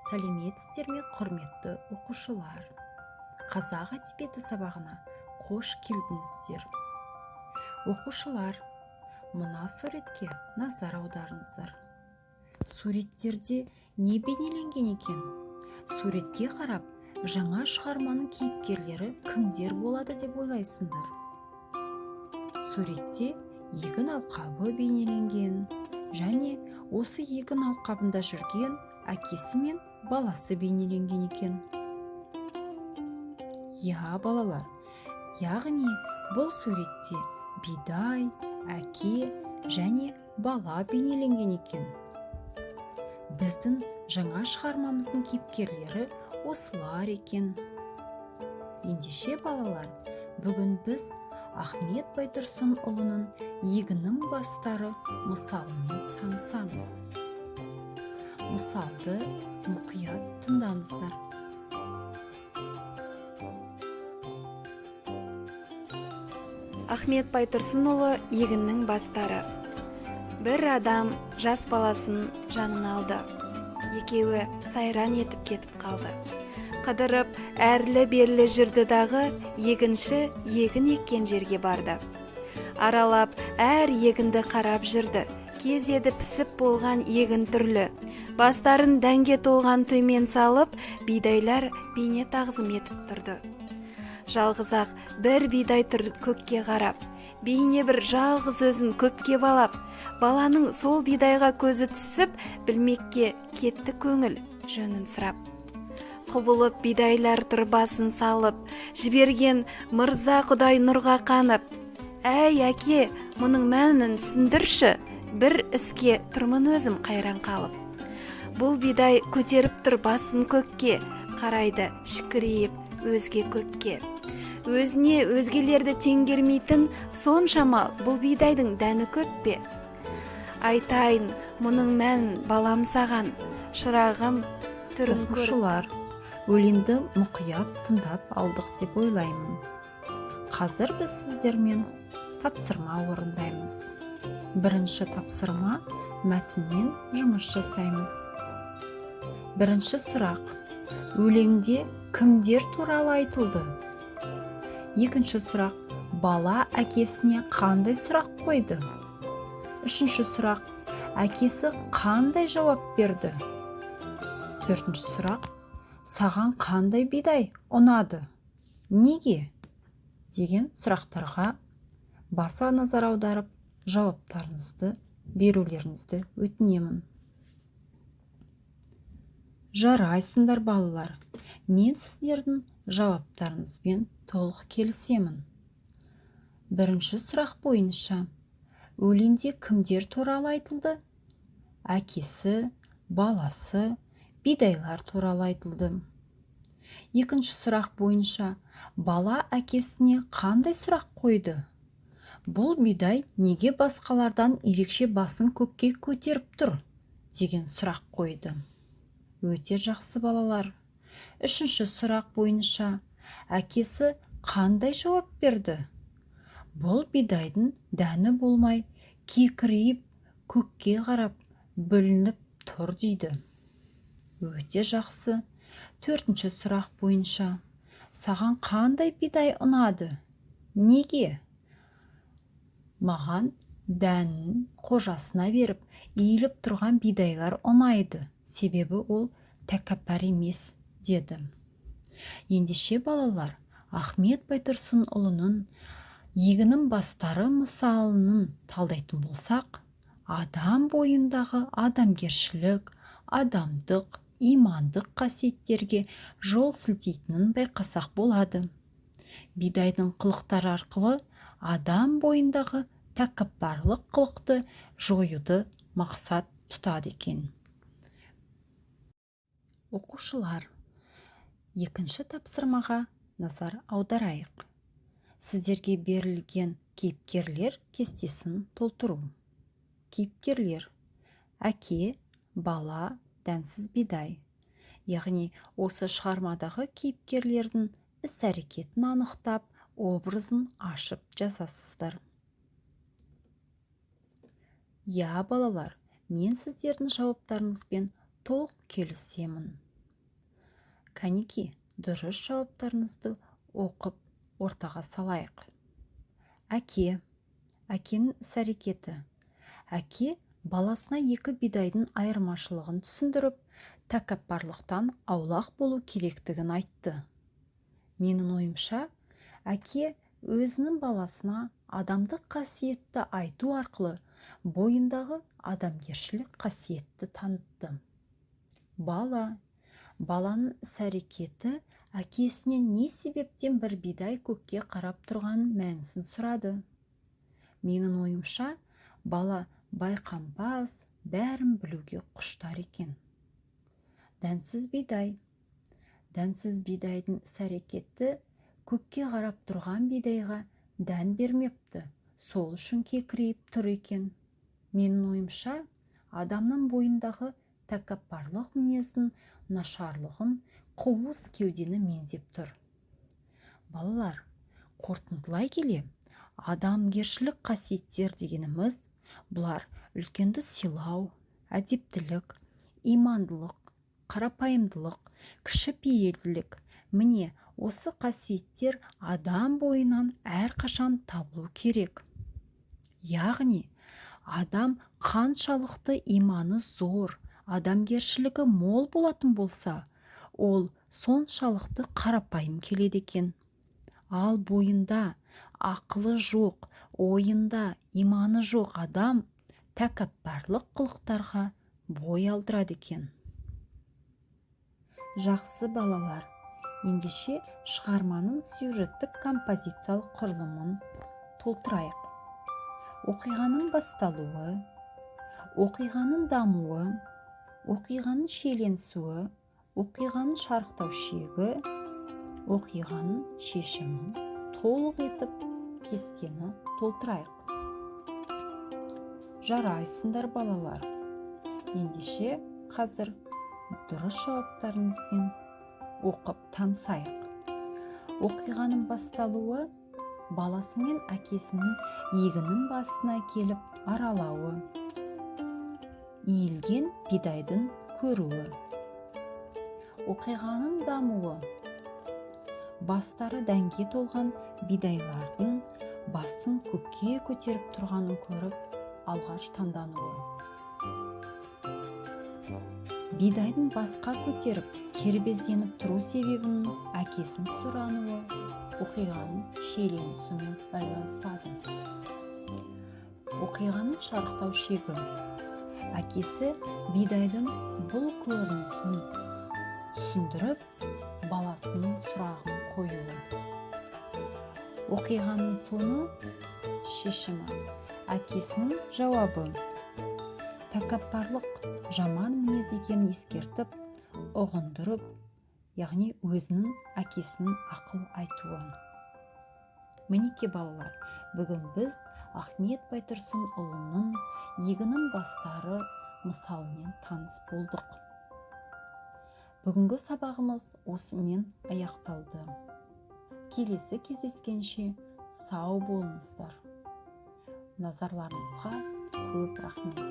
Сәлеметсіздер ме, құрметті оқушылар! Қазақ әдебиеті сабағына қош келдіңіздер. Оқушылар, мына суретке назар аударыңыздар. Суреттерде не бейнеленген екен? Суретке қарап, жаңа шығарманың кейіпкерлері кімдер болады деп ойлайсыңдар? Суретте егін алқабы бейнеленген және осы егін алқабында жүрген әкесі мен баласы бейнеленген екен. Иә, балалар, яғни бұл суретте бидай, әке және бала бейнеленген екен. Біздің жаңа шығармамыздың кейіпкерлері осылар екен. Ендеше, балалар, бүгін біз Ахмет Байтұрсынұлының «Егіннің бастары» мысалымен танысамыз. Мысалды мұқият тыңдаңыздар. Ахмет Байтұрсынұлы, «Егіннің бастары». Бір адам жас баласын жанына алды. Екеуі сайран етіп кетіп қалды. Қыдырып әрлі-берлі жүрді дағы, егінші егін еккен жерге барды. Аралап әр егінді қарап жүрді. Кез еді пісіп болған егін түрлі. Бастарын дәнге толған төмен салып, бидайлар бейне тағзым етіп тұрды. Жалғыз-ақ бір бидай тұр көкке қарап, бейне бір жалғыз өзін көпке балап. Баланың сол бидайға көзі түсіп, білмекке кетті көңіл жөнін сұрап. Құбылып бидайлар тұр басын салып, жіберген мырза құдай нұрға қанып. Әй, әке, мұның мәнін түсіндірші, бір іске тұрмын өзім қайран қалып. Бұл бидай көтеріп тұр басын көкке, қарайды шікірейіп өзге көпке. Өзіне өзгелерді теңгермейтін соншама бұл бидайдың дәні көп пе? Айтайын мұның мәнін балам саған, шырағым, түрін көріп. Оқушылар, өлеңді мұқият тыңдап алдық деп ойлаймын. Қазір біз сіздермен тапсырма орындаймыз. Бірінші тапсырма: мәтінмен жұмыс жасаймыз. Бірінші сұрақ: өлеңде кімдер туралы айтылды? Екінші сұрақ: бала әкесіне қандай сұрақ қойды? Үшінші сұрақ: әкесі қандай жауап берді? Төртінші сұрақ: саған қандай бидай ұнады, неге? Деген сұрақтарға баса назар аударып, жауаптарыңызды берулеріңізді өтінемін. Жарайсыңдар, балалар! Мен сіздердің жауаптарыңызбен толық келісемін. Бірінші сұрақ бойынша, өлеңде кімдер туралы айтылды? Әкесі, баласы, бидайлар туралы айтылды. Екінші сұрақ бойынша, бала әкесіне қандай сұрақ қойды? Бұл бидай неге басқалардан ерекше басын көкке көтеріп тұр деген сұрақ қойды. Өте жақсы, балалар! Үшінші сұрақ бойынша, әкесі қандай жауап берді? Бұл бидайдың дәні болмай, кекірейіп көкке қарап бүлініп тұр дейді. Өте жақсы! Төртінші сұрақ бойынша, саған қандай бидай ұнады, неге? Маған дәнін қожасына беріп, иіліп тұрған бидайлар ұнайды, себебі ол тәкаппар емес деді. Ендеше, балалар, Ахмет Байтұрсынұлының «Егіннің бастары» мысалының талдайтын болсақ, адам бойындағы адамгершілік, адамдық, имандық қасиеттерге жол сілтейтінін байқасақ болады. Бидайдың қылықтары арқылы адам бойындағы тәкаппарлық қылықты жоюды мақсат тұтады екен. Оқушылар, екінші тапсырмаға назар аударайық. Сіздерге берілген кейіпкерлер кестесін толтыру. Кейіпкерлер: әке, бала, дәнсіз бидай. Яғни осы шығармадағы кейіпкерлердің іс-әрекетін анықтап, образын ашып жазасыздар. Иә, балалар, мен сіздердің жауаптарыңызбен толық келісемін. Кәнеки, дұрыс жауаптарыңызды оқып ортаға салайық. Әке, әкенің іс-әрекеті. Әке баласына екі бидайдың айырмашылығын түсіндіріп, тәкаппарлықтан аулақ болу керектігін айтты. Менің ойымша, әке өзінің баласына адамдық қасиетті айту арқылы бойындағы адамгершілік қасиетті танытты. Бала, баланың іс-әрекеті әкесінен не себептен бір бидай көкке қарап тұрғанын мәнісін сұрады. Менің ойымша, бала байқампаз, бәрін білуге құштар екен. Дәнсіз бидай. Дәнсіз бидайдың іс-әрекеті көкке қарап тұрған бидайға дән бермепті, сол үшін кекірейіп тұр екен. Менің ойымша, адамның бойындағы тәкаппарлық мінездің нашарлығын қуыс кеудені меңзеп тұр. Балалар, қорытындылай келе, адамгершілік қасиеттер дегеніміз бұлар үлкенді сыйлау, әдептілік, имандылық, қарапайымдылық, кішіпейілділік. Міне, осы қасиеттер адам бойынан әрқашан табылу керек. Яғни, адам қаншалықты иманы зор, адамгершілігі мол болатын болса, ол соншалықты қарапайым келеді екен. Ал бойында ақылы жоқ, ойында иманы жоқ адам тәкаппарлық қылықтарға бой алдырады екен. Жақсы, балалар, ендеше шығарманың сюжеттік композициялық құрылымын толтырайық. Оқиғаның басталуы, оқиғаның дамуы, оқиғаның шиеленісуі, оқиғаның шарықтау шегі, оқиғаның шешімін толық етіп кестені толтырайық. Жарайсыңдар, балалар. Ендеше қазір дұрыс жауаптарыңызбен оқып танысайық. Оқиғаның басталуы баласы мен әкесінің егіннің басына келіп аралауы, иілген бидайдың көруі. Оқиғаның дамуы бастары дәнге толған бидайлардың басын көкке көтеріп тұрғанын көріп, алғаш таңдануы. Бидайдың басқа көтеріп, кербезденіп тұру себебін әкесін сұрануы оқиғаның шиеленісуімен байланысады. Оқиғаның шарықтау шегі әкесі бидайдың бұл көрінісін түсіндіріп, баласының сұрағын қоюы. Оқиғаның соңы, шешімі әкесінің жауабы. Тәкаппарлық жаман мінез екенін ескертіп, ұғындырып, яғни өзінің әкесінің ақыл айтуы. Мінекей, балалар, бүгін біз Ахмет Байтұрсынұлының егіннің бастары мысалымен таныс болдық. Бүгінгі сабағымыз осымен аяқталды. Келесі кездескенше сау болыңыздар. Назарларыңызға көп рахмет.